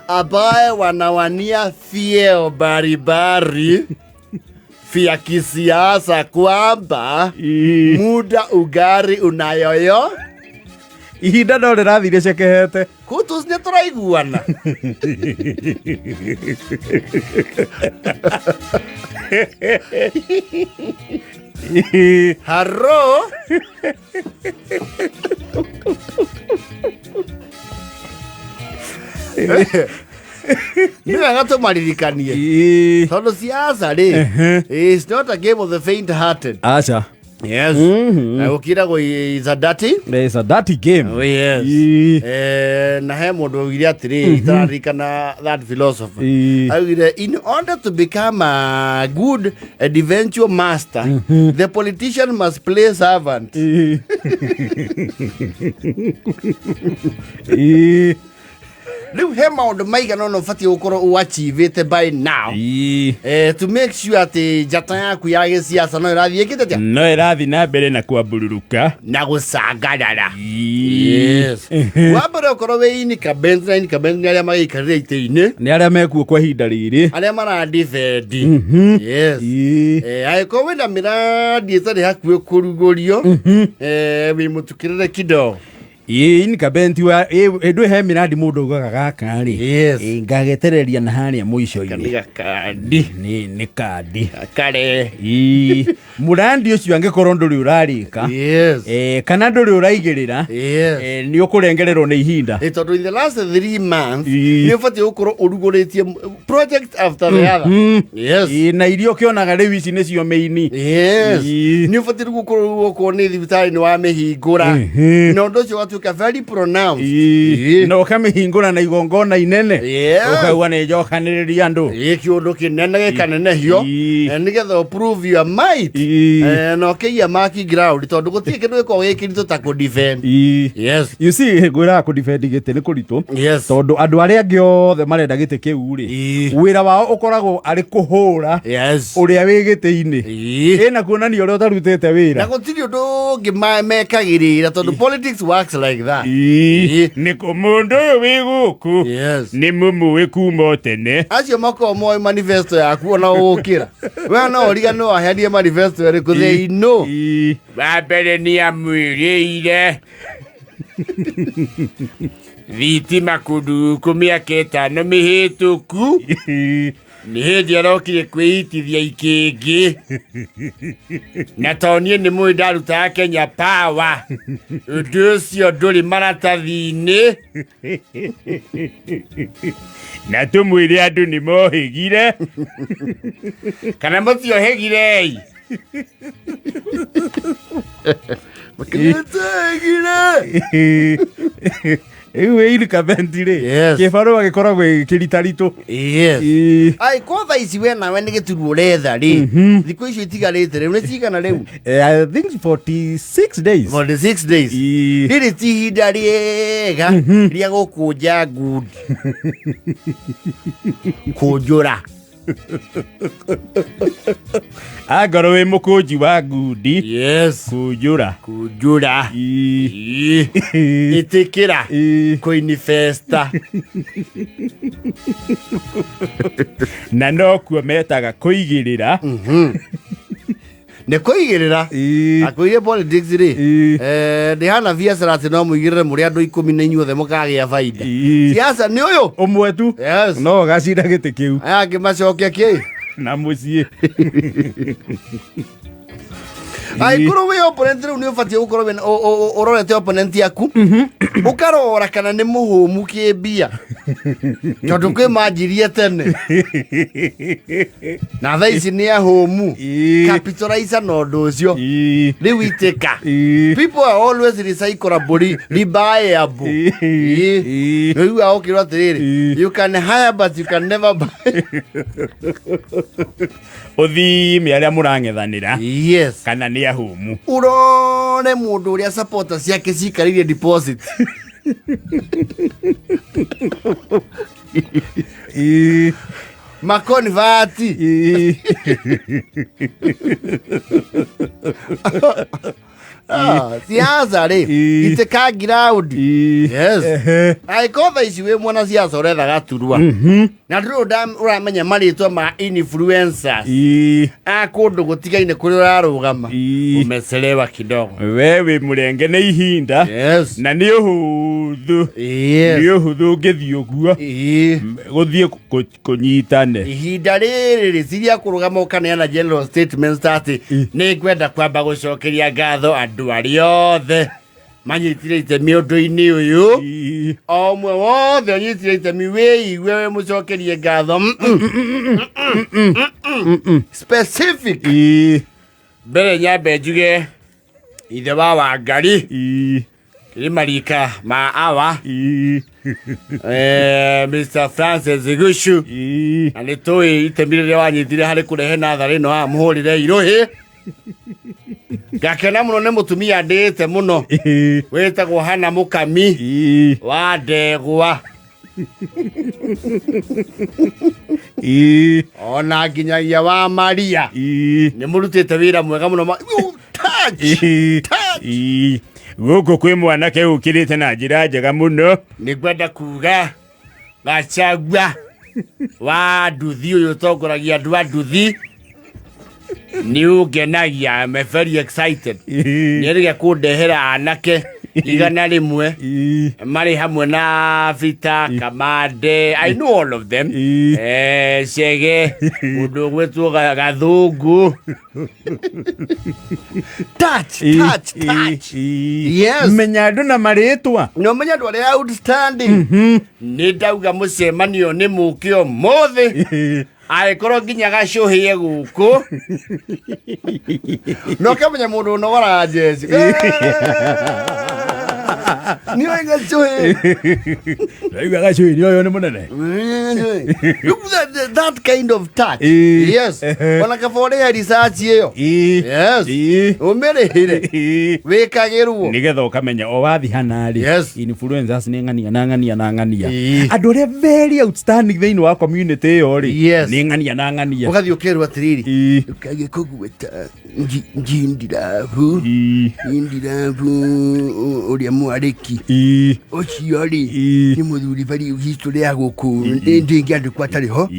Ambaye wanawania vyeo mbalimbali vya kisiasa kwamba muda ugari unayoyo. Ihinda no rĩrathire cekehete. Kutus, nĩ tũraiguana? Haro. Nĩ wega tũmaririkanie tondũ siasa rĩ is not a game of the faint hearted. Aca. Yes. Na gũkiragwo is a dirty. It's a dirty game. Oh, yes. Na he mũndũ augire atĩrĩrĩ, itaririkana that philosopher, augire in order to become a good and eventual master, the politician must play servant. Rĩu he maũndũ maigana ũna ũbatiĩ gũkorwo ũachivĩte by now to make sure atĩ njata yaku ya gĩciaca no ĩrathiĩ ĩkĩte atĩa? No ĩrathiĩ na mbere na kwambũrũrũka. Na gũcangarara. Yes. Wa mbere ũkorwo wĩ incumbent, na incumbent nĩ arĩa magĩikarĩre itĩ-inĩ, nĩ arĩa mekuo kwa ihinda rĩrĩ, arĩa maradefend. Yes. Angĩkorwo wĩna mĩradi ĩtarĩ hakuhĩ kũrugũrio, wĩ mũtukĩrĩre kidogo. Ĩĩ, incumbent wa ĩndũ he mĩrandi mũndũ augaga gaka rĩ, ngagetereria na harĩa mũico-inĩ. Nĩ gakandi. Nĩ kandi. Kare. Ĩĩ, mũrandi ũcio angĩkorwo ndũrĩ ũrarĩka, kana ndũrĩ ũraigĩrĩra, nĩ ũkũrengererwo nĩ ihinda. Tondũ in the last 3 months nĩ ũbatiĩ gũkorwo ũrugũrĩtie project after the other. Yes. Ĩĩ, na iria ũkĩonaga rĩu ici nĩcio mĩini. Yes. Nĩ ũbatiĩ rĩu gũkorwo okorwo nĩ thibitarĩ nĩ wamĩhingũra, na ũndũ ũcio ũgatuĩka very pronounced. Na ũkamĩhingũra na igongona inene, ũkauga nĩ njokanĩrĩria andũ. Ĩĩ, kĩũndũ kĩnene gĩkanenehio, nĩgetha ũprove your might. Na ũkĩiya maki ground, tondũ gũtirĩ kĩndũ gĩkoragwo gĩ kĩritũ ta kũdefend. Yes. You see, ngwĩraga kũdefend gĩtĩ nĩ kũritũ, tondũ andũ arĩa angĩ othe marenda gĩtĩ kĩu rĩ, wĩra wao ũkoragwo arĩ kũhũra ũrĩa wĩ gĩtĩ-inĩ, ĩna kuonania ũrĩa ũtarutĩte Na wĩra. Gũtirĩ ũndũ ũngĩ mekagĩrĩra, tondũ politics works like that. Nĩ kũ mũndũ ũyũ wĩ gũkũ nĩ mũmũĩ kuma o tene. Acio makoragwo moĩ manifesto yaku ona ũgũkĩra we no ũriganĩrwo waheanire manifesto ĩrĩkũ, they know. Wa mbere nĩ amwĩrĩire thitima kũndũ gũkũ mĩaka 5 mĩhĩtũku, nĩ hĩndĩ arokire kwĩitithia ikĩngĩ, na to niĩ nĩ mũĩ ndarutaga Kenya Power, ũndũ ũcio ndũrĩ maratathi-inĩ, na tũmwĩre andũ nĩ mohĩgire kana mũtiohĩgirei. Makĩnĩtegire. Rĩu wĩ incumbent rĩ, kĩbarũa gĩkoragwo gĩkĩritaritũ. Ai ko thaa ici we nawe nĩ gĩturwa ũretha rĩ, thikũ icio itigarĩte rĩu nĩ cigana rĩu? I think 46 days. 46 days. Rĩrĩ ti ihinda rĩega rĩa gũkũnja ngundi, kũnjũra. Angorwo wĩ mũkũnji wa ngundi, kũnjũra. Kũnjũra. Ĩtĩkĩra kũinifesta. Na nokuo metaga kũigĩrĩra. Nĩ kũigĩrĩra. Akwĩire politics rĩ, ndĩhana biacara atĩ no mũigĩrĩre mũrĩ andũ 10 na inyuothe mũkagĩa baida. Siasa nĩ ũyũ ũmwe tu no ũgacinda gĩtĩ kĩu. Aya angĩ macoke kĩ na mũciĩ. Angĩkorwo wĩ opponent rĩu nĩ ũbatiĩ gũkorwo wĩna- ũrorete opponent yaku, ũkarora kana nĩ mũhũmu kĩmbia, tondũ kwĩ manjirie tene na thaa ici nĩ ahũmu. Capitalize na ũndũ ũcio. Rĩu itĩka. People are always recyclable, rebuyable. Rĩu ũkĩrwo atĩrĩrĩ, you can hire but you can never buy. Ũthime arĩa mũrang'ethanĩra kana nĩ ahũmu. Urore mũndũ ũrĩa supporter ciake cikarĩire deposit. Makonvati. Ah, siasa rĩ Ii. itĩka ground. Ii. Yes. Ehe. Angĩkorwo thaa ici wĩ mwana siasa ũretha gaturwa na ndũrĩ ũramenya marĩtwa ma influencers Ii. a kũndũ gũtigaine kũrĩa ũrarũgama, Ii. umechelewa kidogo. We wĩ mũrenge nĩ ihinda Yes. na nĩ ũhũthũ, Yes. nĩ ũhũthũ ũngĩthiĩ ũguo Ii. gũthiĩ kũnyitane. Ihinda rĩrĩ rĩciria kũrũgama ũkaneana general statements ta atĩ nĩ ngwenda kwamba gũcokeria ngatho andũ arĩa othe manyitire itemi ũndũ-inĩ ũyũ, o ũmwe wothe ũnyitire itemi wĩigue wĩ mũcokerie ngatho. Specific. Mbere nyambe njuge ithe wa Wangari kĩrĩ marika ma awa, Mr Francis Gushu, na nĩ tũĩ itemi rĩrĩa wanyitire harĩ kũrehe natharĩ ĩno haha mũhũrĩre irũhĩ. Ngakena mũno nĩ mũtumia ndĩĩte mũno wĩtagwo Hana Mũkami wa Ndegwa, ona nginyagia wa Maria nĩ mũrutĩte wĩra mwega mũno. Touch, touch. Gũkũ kwĩ mwanake ũkĩrĩte na njĩra njega mũno. Nĩ ngwenda kuga Gachagua wa nduthi ũyũ ũtongoragia andũ a nduthi nĩ ũngenagia. I'm very excited. Nĩ erĩga kũndehera anake 100 marĩ hamwe na Peter Kamande. I know all of them. Chege, mũndũ ũgwĩtwo Gathũngũ. Touch, touch, touch. Yes. Menya andũ na marĩtwa. Nĩ ũmenye andũ arĩa outstanding. Nĩ ndauga mũcemanio nĩ mũke ũmũthĩ, angĩkorwo nginya gacũhĩe gũkũ na ũkamenya mũndũ ũnogoraga jeci nĩ oĩ gacũhĩ. Ndaigua gacũhĩ nĩ ũyũ nĩ mũnene. Rĩu that kind of touch. Yes. Ona kaba ũrĩhe research ĩyo. Yes. Ũmĩrĩhĩre wĩkagĩrwo. Nĩgetha ũkamenya o wathi hanarĩ, influencers nĩ ng'ania na ng'ania na ng'ania, andũ arĩa very outstanding thĩinĩ wa community ĩyo rĩ, nĩ ng'ania na ng'ania. Ũgathiĩ ũkerwo atĩrĩrĩ, ũkage kũgweta Njindirabu, Njindirabu ũrĩa mwarĩki ũcio rĩ, nĩ mũthuri bari history ya gũkũ ndĩngĩandĩkwo atarĩ ho,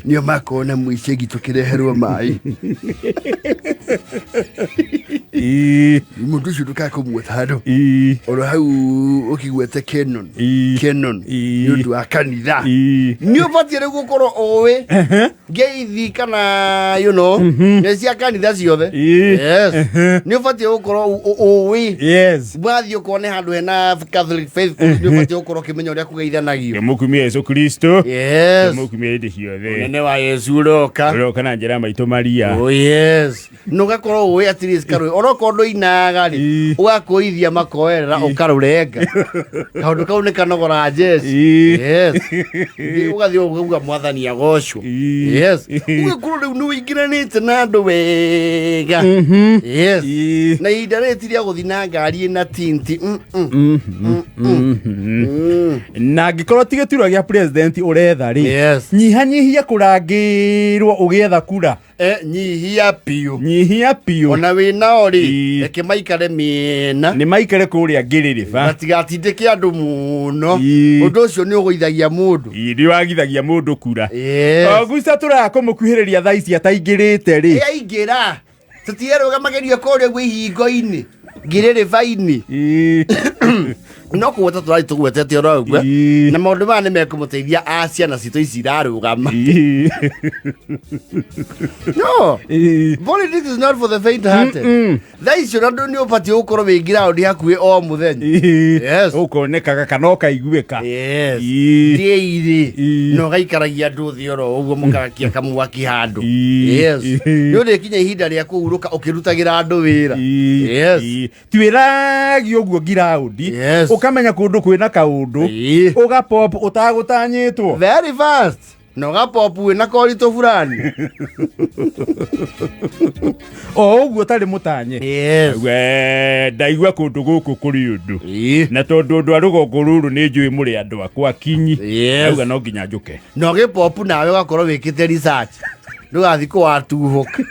nĩo makona mũicegi tũkĩreherwo maĩ. Mũndũ ũcio ndũkae kũmuota handũ oro hau ũkĩgwete Kenon. Kenon nĩ ũndũ wa kanitha. Nĩ ũbatiĩ rĩu gũkorwo ũĩ ngeithi kana nĩ cia kanitha ciothe. Yes, nĩ ũbatiĩ gũkorwo ũĩ wathiĩ ũkone handũ hena Catholic faith, nĩ ũbatiĩ gũkorwo ũkĩmenya ũrĩa kũgeithanagio. Mũkumia Yesu Kristo. Yes. Mũkumia hĩndĩ ciothe. Ũnene wa Yesu ũroka. Ũroka na njĩra ya maitũ Maria. Oh yes, na ũgakorwo ũĩ at least karũĩ onokorwo ndũinaga rĩ, ũgakũithia makoerera ũkarũrenga, kaũndũ kau nĩ kanogoraga jeci. Yes, ũgathiĩ ũkauga mwathani agocwo. Yes, ũgakorwo rĩu nĩ ũingĩranĩte na andũ wega. Yes. Na ihinda rĩrĩ ti rĩa gũthiĩ na ngari ĩna tinti. Na angĩkorwo ti gĩturwa gĩa president ũretha rĩ, nyihanyihia kũrangĩrwo ũgĩetha kura. Nyihia biũ. Nyihia biũ. Ona wĩnao rĩ, reke maikare mĩena. Nĩ maikare kũrĩa ngĩrĩrĩba. Matigatindĩke andũ mũno. Ũndũ ũcio nĩ ũgũithagia mũndũ. Nĩ wagithagia mũndũ kura. Yes. Augusta tũraga kũmũkuhĩrĩria thaa ici ataingĩrĩte rĩ. Ĩ, aingĩra tũtierũgamagerio kũrĩa ũguo ihingo-inĩ ngirĩrĩba-inĩ. No kũgweta tũrathiĩ tũgwetete oro ũguo, na maũndũ maya nĩ mekũmũteithia a ciana citũ ici irarũgama. No politics is not for the faint hearted. Thaa icio na nĩ ũbatiĩ gũkorwo wĩ ground hakuhĩ o mũthenya. Yes. Ũkonekaga kana ũkaiguĩka. Yes. Daily. Na ũgaikaragia andũ thĩ oro ũguo mũkagakia kamwaki handũ. Yes. Nĩ ũrĩkinya ihinda rĩa kũhurũka ũkĩrutagĩra andũ wĩra. Yes. Twĩragio ũguo ngiraũndi, ũkamenya kũndũ kwĩna kaũndũ, ũgapop ũtagũtanyĩtwo. Very fast na ũgapop wĩna koritũ fulani. O ũguo ũtarĩ mũtanye. Yes. We ndaigua kũndũ gũkũ kũrĩ ũndũ, na tondũ ũndũ a rũgongo rũrũ nĩ njũĩ mũrĩ andũ akwa kinyi, ndauga no nginya njũke. Na ũgĩpop nawe ũgakorwo wĩkĩte research ndũgathiĩ kũwatuhũka.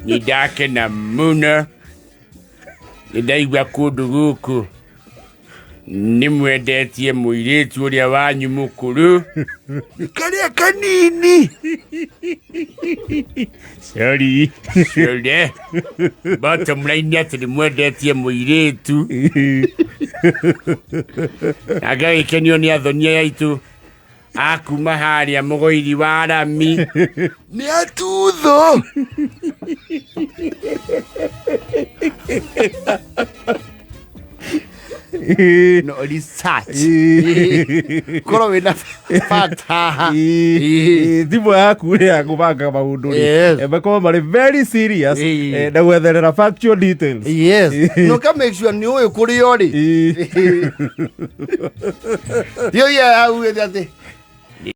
Nĩ ndakena mũno. Nĩ ndaigua kũndũ gũkũ nĩ mwendetie mũirĩtu ũrĩa wanyu mũkũrũ. Karĩa kanini. Sorry. Sorry. Bottom line atĩ nĩ mwendetie mũirĩtu. Na ngagĩkenio nĩ athoni aya aitũ a kuma harĩa mũgoiri wa rami. Nĩ atutho. No research. Korwo wĩna fact haha. Thimå yaku rä ya gå banga maå ndå rä makorwo marä very serious na gwetherera factual details. Yes. No ka make sure nĩ ũĩ kũrĩa ũrĩ. Thiĩ ũiye hau ũgĩthiĩ atĩ